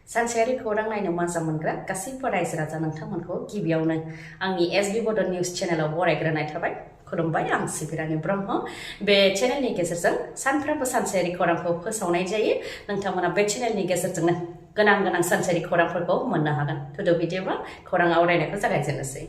सानसेयारि खौरां नायनो मोजां मोनग्रा गासैबो रायजो राजा नोंथांमोनखौ गिबियावनो आंनि एसबी बड निउज चेनेलाव बरायग्रोनाय थाबाय। खुलुमबाय, आं सिबि रानि ब्रह्म। बे चेनेलनि गेजेरजों सानफ्रोमबो सानसेयारि खौरांखौ फोसावनाय जायो। नोंथांमोना बे चेनेलनि गेजेरजोंनो गोनां सानसेयारि खौरांफोरखौ मोननो हागोन। थुदो बिदिब्ला खौरां आवरायनायखौ जागायजेननोसै।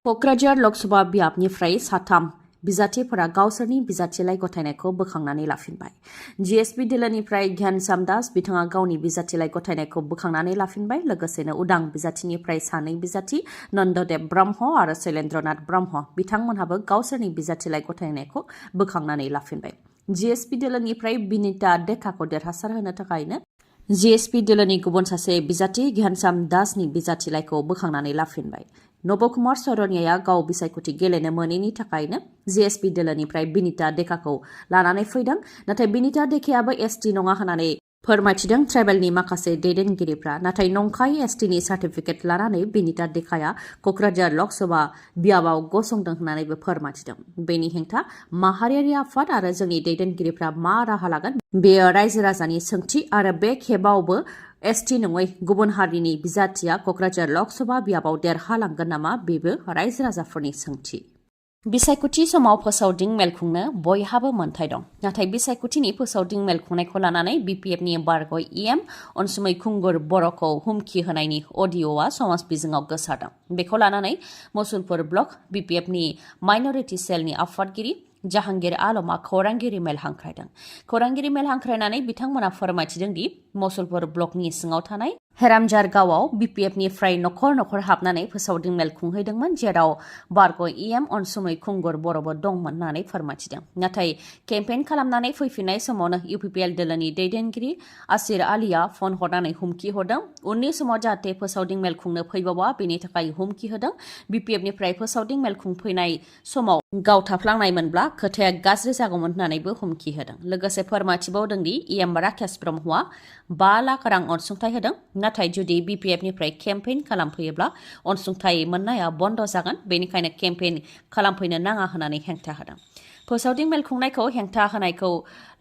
क'क्राझार लकसभा बियाबनिफ्राय साथाम बिजाथिफोरा गावसोरनि बिजाथिलाइ गथायनायखौ बोखांनानै लाफिनबाय। जीएसपी दोलोनिफ्राय ज्ञानसाम दास बिथाङा गावनि बिजाथिलाइ गथायनायखौ बोखांनानै लाफिनबाय। लोगोसेनो उदां बिजाथिनिफ्राय सानै बिजाथि नन्ददेब ब्रह्म आरो शैलेन्द्रनाथ ब्रह्म बिथांमोनहाबो गावसोरनि बिजाथिलाइ गथायनायखौ बोखांनानै लाफिनबाय। जीएसपी दोलोनिफ्राय बिनिता डेकाखौ देरहासार होनो थाखायनो जीएसपी दोलोनि गुबुन सासे बिजाथि ज्ञानसाम दासनि बिजाथिलाइखौ बोखांनानै लाफिनबाय। नबकुमार सरनियाया गाव बिसायख'थि गेलेनो मोनैनि थाखायनो जीएसपी दोलोनिफ्राय बिनिता डेकाखौ लानानै फैदों। नाथाय बिनिता डेकायाबो एसटी नङा होननानै फोरमायथिदों ट्राइबेलनि माखासे दैदेनगिरिफ्रा। नाथाय नंखाय एसटीनि सार्टिफिकेट लानानै बिनिता डेकाया क'क्राझार लकसभा बियाबाव गसंदों होननानैबो फोरमायथिदों। बेनि हेंथा माहारियारि आफाद आरो जोंनि दैदेनगिरिफ्रा मा राहा लागोन, बेयो रायजो राजानि सोंथि। आरो बे खेबावबो एसटी नङै गुबुन हारिनि बिजाथिया क'क्राझार लकसभा बियाबाव देरहालांगोन नामा, बेबो रायजो राजाफोरनि सोंथि। बिसायख'थि समाव फोसावदिं मेल खुंनो बयहाबो मोन्थाय दं। नाथाय बिसायख'थिनि फोसावदिं मेल खुंनायखौ लानानै बिपिएफनि बारग' इएम अनसुमै खुंगुर बर'खौ हुमखि होनायनि अडिअ'आ समाज बिजोङाव गोसारदों। बेखौ लानानै मुसलपुर ब्लक बिपिएफनि माइनरिटि सेलनि आफादगिरि जाहांगीर आलमआ खौरांगिरि मेल हांख्रायदों। खौरांगिरि मेल हांख्रायनानै बिथांमोना फोरमायथिदों दि मुसलपुर ब्लकनि सिङाव थानाय हेरामजार गावआव बिपिएफनिफ्राय नखर हाबनानै फोसावदिं मेल खुंहैदोंमोन, जेराव बारग' इएम अनसुमै खुंगुर बर'बो दंमोन होननानै फोरमायथिदों। नाथाय केम्पेइन खालामनानै फैफिननाय समावनो इउपिपिएल दोलोनि दैदेनगिरि आसिर आलीआ फन हरनानै हुमखि हरदों। उननि समाव जाहाथे फोसावदिं मेल खुंनो फैबावा बेनि थाखाय हुमखि होदों। बिपिएफनिफ्राय फोसावदिं मेल खुंफैनाय समाव गाव थाफ्लांनायमोनब्ला खोथाया गाज्रि जागौमोन होननानैबो हुमखि होदों। लोगोसे फोरमायथिबावदों दि इएम राकेश ब्रह्मआ 5 लाख रां अनसुंथाइ होदों। नाथाय जुदि बिपिएफनिफ्राय केम्पेइन खालामफैयोब्ला अनसुंथाइ मोननाया बन्द जागोन, बेनिखायनो केम्पेइन खालामफैनो नाङा होननानै हेंथा होदों। फोसावदिं मेल खुंनायखौ हेंथा होनायखौ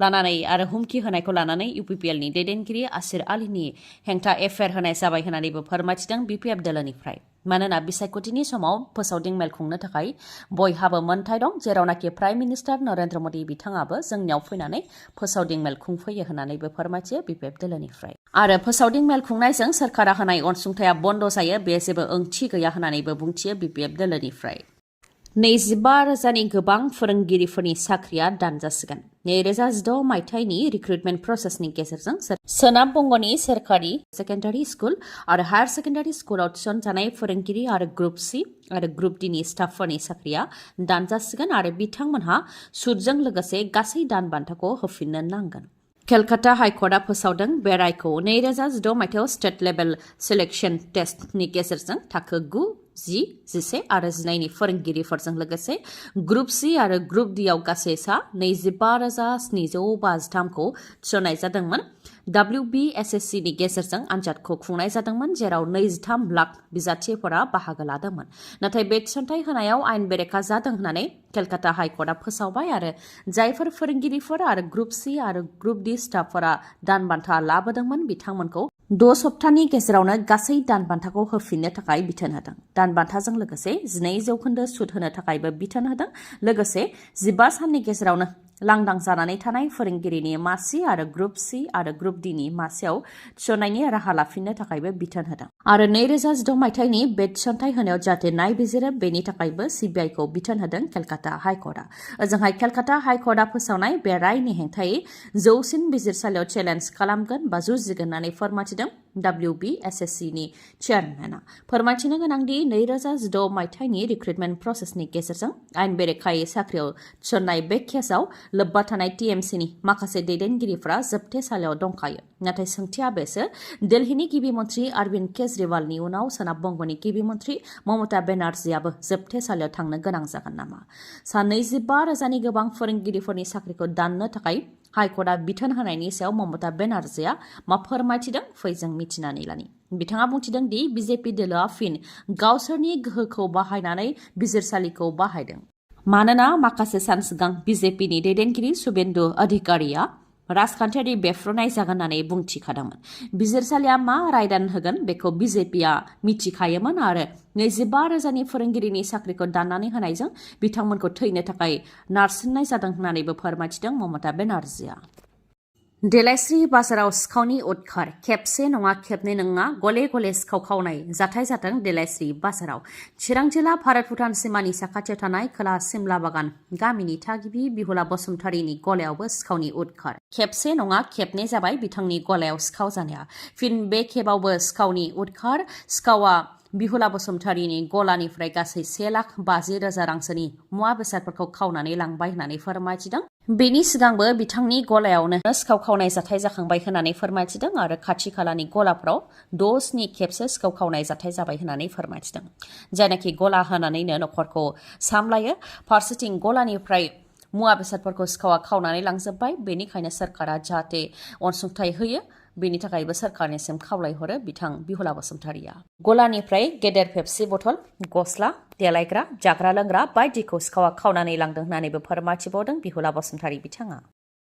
लानानै आरो हुमखि होनायखौ लानानै इउपिपिएलनि दैदेनगिरि आसिर आलीनि हेंथा एफआइआर होनाय जाबाय होननानैबो फोरमायथिदों बिपिएफ दोलोनिफ्राय। मानोना बिसायख'थिनि समाव फोसावदिं मेल खुंनो थाखाय बयहाबो मोन्थाय दं, जेरावनाखि प्राइम मिनिस्टार नरेन्द्र मोदी बिथाङाबो जोंनियाव फैनानै फोसावदिं मेल खुंफैयो होननानैबो फोरमायथियो बिपिएफ दोलोनिफ्राय। आरो फोसावदिं मेल खुंनायजों सोरखारा होनाय अनसुंथाया बन्द जायो, बे जेबो ओंथि गैया होननानैबो बुंथियो बिपिएफ दोलोनिफ्राय। 25,000नि गोबां फोरोंगिरिफोरनि साख्रिया दानजासिगोन। 2016 मायथाइनि रिक्रुटमेन्ट प्रसेसनि गेजेरजों सोनाब बंगनि सोरखारि सेकेन्डारि स्कुल आरो हायार सेकेन्डारि स्कुलाव थिसनजानाय फोरोंगिरि आरो ग्रुप सी आरो ग्रुप डीनि स्टाफफोरनि साख्रिया दानजासिगोन आरो बिथांमोनहा सुदजों लोगोसे गासै दान बान्थाखौ होफिननो नांगोन। केलकाता हाइकर्टआ फोसावदों बे रायखौ। 2016 मायथाइयाव स्टेट लेभेल सिलेक्शन टेस्टनि गेजेरजों थाखो 9, 10, 11 आरो 12नि फोरोंगिरिफोरजों लोगोसे ग्रुप सी आरो ग्रुप डीआव गासै सा 25,753 खौ थिसननाय जादोंमोन। WBSSCनि गेजेरजों आनजादखौ खुंनाय जादोंमोन, जेराव 23 लाख बिजाथिफोरा बाहागो लादोंमोन। नाथाय बे थिसनथाइ होनायाव आयेन बेरेखा जादों होननानै केलकाता हाइकर्टआ फोसावबाय आरो जायफोर फोरोंगिरिफोर आरो ग्रुप सी आरो ग्रुप डी स्टाफफोरा दान बान्था लाबोदोंमोन बिथांमोनखौ 6 सप्तानि गेजेरावनो गासै दान बान्थाखौ होफिननो थाखाय बिथोन होदों। दान बान्थाजों लोगोसे 12% सुद होनो थाखायबो बिथोन होदों। लोगोसे 15 साननि गेजेरावनो लांदां जानानै थानाय फोरोंगिरिनि मासि आरो ग्रुप सी आरो ग्रुप डीनि मासियाव थिसननायनि राहा लाफिननो थाखायबो बिथोन होदों। आरो 2016 मायथाइनि बे थिसनथाइ होनायाव जाहाथे नायबिजिरो बेनि थाखायबो सिबिआइखौ बिथोन होदों केलकाता हाइकर्टआ। ओजोंहाय केलकाता हाइकर्टआ फोसावनाय बे रायनि हेंथायै जौसिन बिजिरसालियाव चेलेन्ज खालामगोन बा जुजिगोन होननानै फोरमायथिदों WBSSCनि चेयारमेनआ। फोरमायथिनो गोनांदि 2016 मायथाइनि रिक्रुटमेन्ट प्रसेसनि गेजेरजों आयेन बेरेखायै साख्रियाव थिसननाय बे केसआव लोब्बा थानाय टिएमसिनि माखासे दैदेनगिरिफ्रा जोबथेसालियाव दंखायो। नाथाय सोंथिया बेसो, दिल्लीनि गिबि मन्थ्रि अरविन्द केजरीवालनि उनाव सोनाब बंगनि गिबि मन्थ्रि ममता बेनार्जीआबो जोबथेसालियाव थांनो गोनां जागोन नामा? सा 25,000नि गोबां फोरोंगिरिफोरनि साख्रिखौ दाननो थाखाय हाइकर्टआ बिथोन होनायनि सायाव ममता बेनार्जीआ मा फोरमायथिदों, फै जों मिथिनानै लानि। बिथाङा बुंथिदों दि बिजेपि दोलोआ फिन गावसोरनि गोहोखौ बाहायनानै बिजिरसालिखौ बाहायदों। मानोना माखासे सान सिगां बिजेपिनि दैदेनगिरि शुभेन्दु अधिकारीआ राजखान्थियारि बेफ्रुनाय जागोन होननानै बुंथिखादोंमोन। बिजिरसालिया मा रायदान होगोन बेखौ बिजेपिआ मिथिखायोमोन आरो 25,000नि फोरोंगिरिनि साख्रिखौ दाननानै होनायजों बिथांमोनखौ थैनो थाखाय नारसिननाय जादों होननानैबो फोरमायथिदों ममता बेनार्जीआ। देलायस्रि बाजाराव सिखावनि उदखार खेबसे नङा खेबनै नङा गले गले सिखाव खावनाय जाथाय जादों देलायस्रि बाजाराव। चिरां जिल्ला भारत भुटान सिमानि साखाथियाव थानाय खोला सिमला बागान गामिनि थागिबि बिहुला बसुमतारीनि गलायावबो सिखावनि उदखार। खेबसे नङा खेबनै जाबाय बिथांनि गलायाव सिखाव जानाया। फिन बे खेबावबो सिखावनि उदखार। सिखावा बिहुला बसुमतारीनि गलानिफ्राय गासै 1,50,000 रांसोनि मुवा बेसादफोरखौ खावनानै लांबाय होननानै फोरमायथिदों। बेनि सिगांबो बिथांनि गलायावनो सिखाव खावनाय जाथाय जाखांबाय होननानै फोरमायथिदों आरो खाथि खालानि गलाफ्राव 6-7 खेबसो सिखाव खावनाय जाथाय जाबाय होननानै फोरमायथिदों। जायनाखि गला होनानैनो नखरखौ सामलायो, फारसेथिं गलानिफ्राय मुवा बेसादफोरखौ सिखावा खावनानै लांजोब्बाय। बेनिखायनो सरकारा जाहाथे अनसुंथाइ होयो बेनि थाखायबो सरकारनिसिम खावलायहरो बिथां बिहुला बसुमतारीया। गलानिफ्राय गेदेर पेप्सि बथल, गस्ला, देलायग्रा, जाग्रा लोंग्रा बायदिखौ सिखावा खावनानै लांदों होननानैबो फोरमायथिबावदों बिहुला बसुमतारी बिथाङा।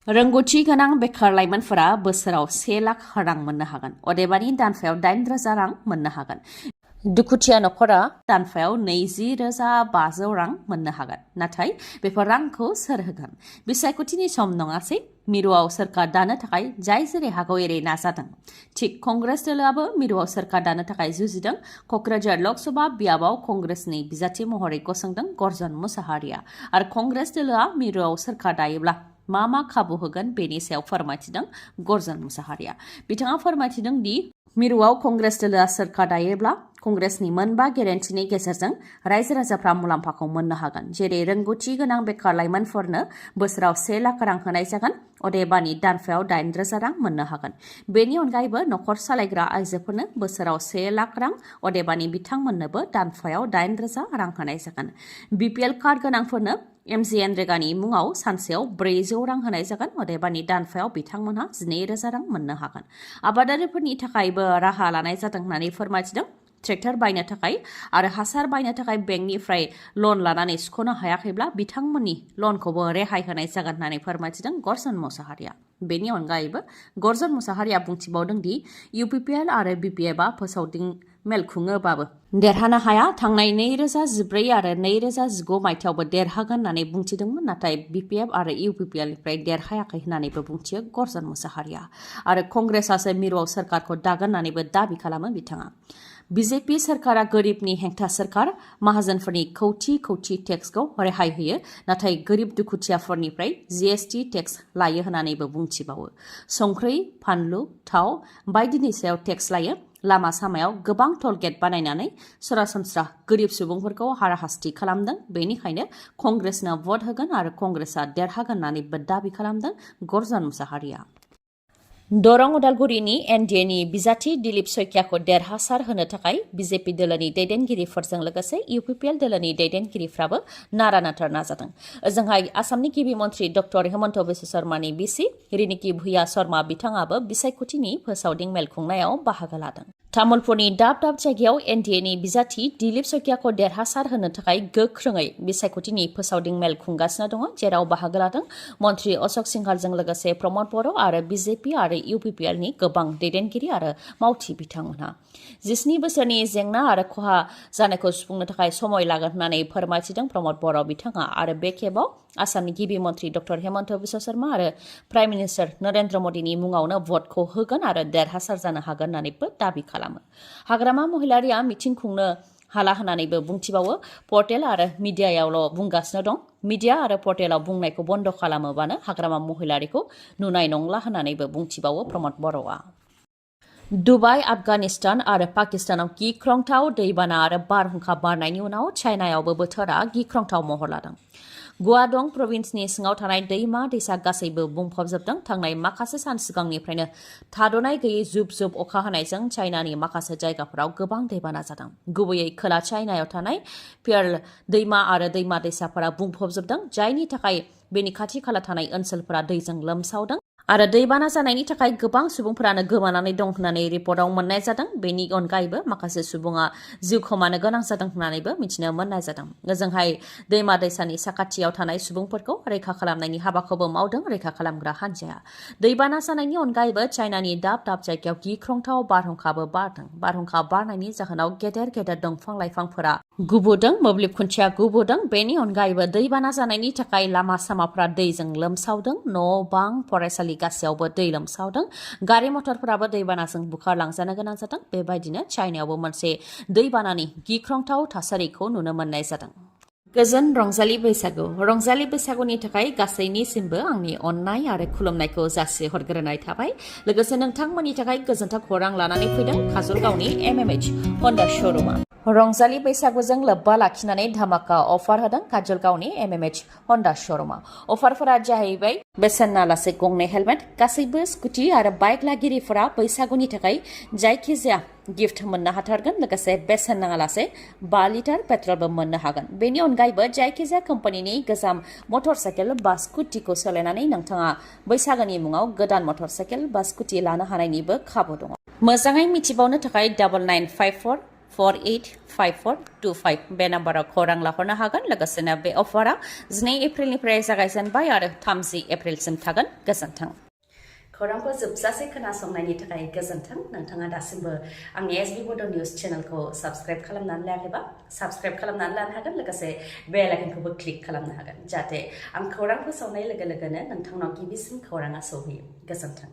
रोंगौथि गोनां बेखार लाइमोनफोरा बोसोराव 1 लाख रां मोननो हागोन। अदेबानि दानफायाव 8,000 रां मोननो हागोन। दुखुथिया नखरा दानफायाव 20,500 रां मोननो हागोन। नाथाय बेफोर रांखौ सोर होगोन? बिसायख'थिनि सम नङासै। मिरुआव सोरखार दानो थाखाय जाय जेरै हागौ एरै नाजादों। थिग कंग्रेस दोलोआबो मिरुआव सोरखार दानो थाखाय जुजिदों। क'क्राझार लकसभा बियाबाव कंग्रेसनि बिजाथि महरै गसंदों गर्जन मुसाहारिया। आरो कंग्रेस दोलोआ मिरुआव सोरखार दायोब्ला मा खाबु होगोन बेनि सायाव फोरमायथिदों गर्जन मुसाहारिया। बिथाङा फोरमायथिदों दि मिरुआव कंग्रेस दोलोआ सोरखार दायोब्ला कंग्रेसनि 5 गेरेन्टिनि गेजेरजों रायजो राजाफ्रा मुलाम्फाखौ मोननो हागोन। जेरै रोंगौथि गोनां बेखार लाइमोनफोरनो बोसोराव 1 लाख रां होनाय जागोन। अदेबानि दानफायाव 8,000 रां मोननो हागोन। बेनि अनगायैबो नखर सालायग्रा आइजोफोरनो बोसोराव 1 लाख रां, अदेबानि बिथांमोननोबो दानफायाव 8,000 रां होनाय जागोन। BPL कार्ड गोनांफोरनो MGNरेगानि मुङाव सानसेयाव 400 रां होनाय जागोन। अदेबानि दानफायाव बिथांमोनहा 12,000 रां मोननो हागोन। आबादारिफोरनि थाखायबो राहा लानाय जादों होननानै फोरमायथिदों। ट्रेक्टर बायनो थाखाय आरो हासार बायनो थाखाय बेंकनिफ्राय लन लानानै सुख'नो हायाखैब्ला बिथांमोननि लनखौबो रेहाय होनाय जागोन होननानै फोरमायथिदों गर्जन मुसाहारिया। बेनि अनगायैबो गर्जन मुसाहारिया बुंथिबावदों दि UPPL आरो BPFआ फोसावदिं मेल खुङोबाबो देरहानो हाया। थांनाय 2014 आरो 2015 मायथाइयावबो देरहागोन होननानै बुंथिदोंमोन। नाथाय BPF आरो UPPLनिफ्राय देरहायाखै होननानैबो बुंथियो गर्जन मुसाहारिया। आरो कंग्रेसआसो मिरुआव सोरखारखौ दागोन होननानैबो दाबि खालामो बिथाङा। BJP सोरखारा गोरिबनि हेंथा सोरखार। माहाजोनफोरनि खौथि टेक्सखौ रेहाय होयो, नाथाय गोरिब दुखुथियाफोरनिफ्राय GST टेक्स लायो होननानैबो बुंथिबावो। संख्रि, फानलु, थाव बायदिनि सायाव टेक्स लायो। लामा सामायाव गोबां टल गेट बानायनानै सरासनस्रा गोरिब सुबुंफोरखौ हाराहास्ति खालामदों। बेनिखायनो कंग्रेसनो भट होगोन आरो कंग्रेसआ देरहागोन होननानैबो दाबि खालामदों गर्जन मुसाहारिया। दरं उदालगुरिनि NDAनि बिजाथि दिलीप सैकियाखौ देरहासार होनो थाखाय BJP दोलोनि दैदेनगिरिफोरजों लोगोसे UPPL दोलोनि दैदेनगिरिफ्राबो नारा नाथार नाजादों। ओजोंहाय आसामनि गिबि मन्थ्रि डक्टर हेमन्त बिश्व शर्मानि बिसि रिनिकि भुया शर्मा बिथाङाबो बिसायख'थिनि फोसावदिं मेल खुंनायाव बाहागो लादों। तामुलपुरनि दाब जायगायाव NDAनि बिजाथि दिलीप सैकियाखौ देरहासार होनो थाखाय गोख्रोङै बिसायख'थिनि फोसावदिं मेल खुंगासिनो दङ, जेराव बाहागो लादों मन्थ्रि अशोक सिंहालजों लोगोसे प्रमद बर' आरो BJP आरो UPPLनि गोबां दैदेनगिरि आरो मावथि बिथांमोनहा। 17 बोसोरनि जेंना आरो खहा जानायखौ सुफुंनो थाखाय समय लागोन होननानै फोरमायथिदों प्रमद बर' बिथाङा। आरो बे खेबाव आसामनि गिबि मन्थ्रि डक्टर हेमन्त बिश्व शर्मा आरो प्राइम मिनिस्टार नरेन्द्र मदिनि मुङावनो भटखौ होगोन आरो देरहासार जानो हागोन होननानैबो दाबि खालामो। हाग्रामा महिलारिया मिथिं खुंनो हाला होननानैबो बुंथिबावो। पर्टेल आरो मिडियायावल' बुंगासिनो दं। मिडिया आरो पर्टेलाव बुंनायखौ बन्द खालामोबानो हाग्रामा महिलारिखौ नुनाय नंला होननानैबो बुंथिबावो प्रमद बर'आ। दुबाइ, आफगानिस्तान आरो पाकिस्तानाव गिख्रंथाव दैबाना आरो बारहुंखा बारनायनि उनाव चाइनायावबो बोथोरा गिख्रंथाव महर लादों। गुवाडं प्रभिन्सनि सिङाव थानाय दैमा दैसा गासैबो बुंफबजोबदों। थांनाय माखासे सान सिगांनिफ्रायनो थाद'नाय गैयै जुब जुब अखा हानायजों चाइनानि माखासे जायगाफोराव गोबां दैबाना जादों। गुबैयै खोला चाइनायाव थानाय पेर्ल दैमा आरो दैमा दैसाफोरा बुंफबजोबदों, जायनि थाखाय बेनि खाथि खाला थानाय ओनसोलफोरा दैजों लोमसावदों आरो दैबाना जानायनि थाखाय गोबां सुबुंफोरानो गोमानानै दं होननानै रिपर्टआव मोननाय जादों। बेनि अनगायैबो माखासे सुबुङा जिउ खोमानो गोनां जादों होननानैबो मिथिनो मोननाय जादों। ओजोंहाय दैमा दैसानि साखाथियाव थानाय सुबुंफोरखौ रैखा खालामनायनि हाबाखौबो मावदों रैखा खालामग्रा हान्जाया। दैबाना जानायनि अनगायैबो चाइनानि दाब दाब जायगायाव गिख्रंथाव बारहुंखाबो बारदों। बारहुंखा बारनायनि जाहोनाव गेदेर गेदेर दंफां लाइफांफोरा गुबुदों, मोब्लिब खुन्थिया गुबुदों। बेनि अनगायैबो दैबाना जानायनि थाखाय लामा सामाफ्रा दैजों लोमसावदों। न' बां फरायसालि गासैयावबो दै लोमसावदों। गारि मटरफोराबो दैबानाजों बुखारलांजानो गोनां जादों। बेबायदिनो चाइनायावबो मोनसे दैबानानि गिख्रंथाव थासारिखौ नुनो मोननाय जादों। गोजोन रंजालि बैसागु। रंजालि बैसागुनि थाखाय गासैनिसिमबो आंनि अननाय आरो खुलुमनायखौ जासिहरग्रोनाय थाबाय। लोगोसे नोंथांमोननि थाखाय गोजोनथाव खौरां लानानै फैदों काजलगावनि MMH हन्डा श'रुमा। रंजालि बैसागुजों लोब्बा लाखिनानै धामाका अफार होदों काजलगावनि MMH हन्डा श'रुमा। अफारफोरा जाहैबाय बेसेन नालासे गंनै हेलमेट। गासैबो स्कुटि आरो बाइक लागिरिफोरा बैसागुनि थाखाय जायखिजाया गिफ्ट मोननो हाथारगोन। लोगोसे बेसेन नाङालासे 5 लिटार पेट्रलबो मोननो हागोन। बेनि अनगायैबो जायखिजाया कम्पानिनि गोजाम मटर साइकेल बा स्कुटिखौ सोलायनानै नोंथाङा बैसागोनि मुङाव गोदान मटर साइकेल बा स्कुटि लानो हानायनिबो खाबु दङ। मोजाङै मिथिबावनो थाखाय 9954485425 बे नाम्बाराव खौरां लाहरनो हागोन। लोगोसेनो बे अफारा 2 एप्रिलनिफ्राय जागायजेनबाय आरो 30 एप्रिलसिम थागोन। गोजोन्थों। खौरांखौ जोबजासे खोनासंनायनि थाखाय गोजोन्थों। नोंथाङा दासिमबो आंनि SB बड' निउस चेनेलखौ साबस्क्राइब खालामनानै लायाखैबा साबस्क्राइब खालामनानै लानो हागोन। लोगोसे बेल आइकनखौबो क्लिक खालामनो हागोन जाहाथे आं खौरां फोसावनाय लोगो लोगोनो नोंथांनाव गिबिसिन खौराङा सौहैयो। गोजोन्थों।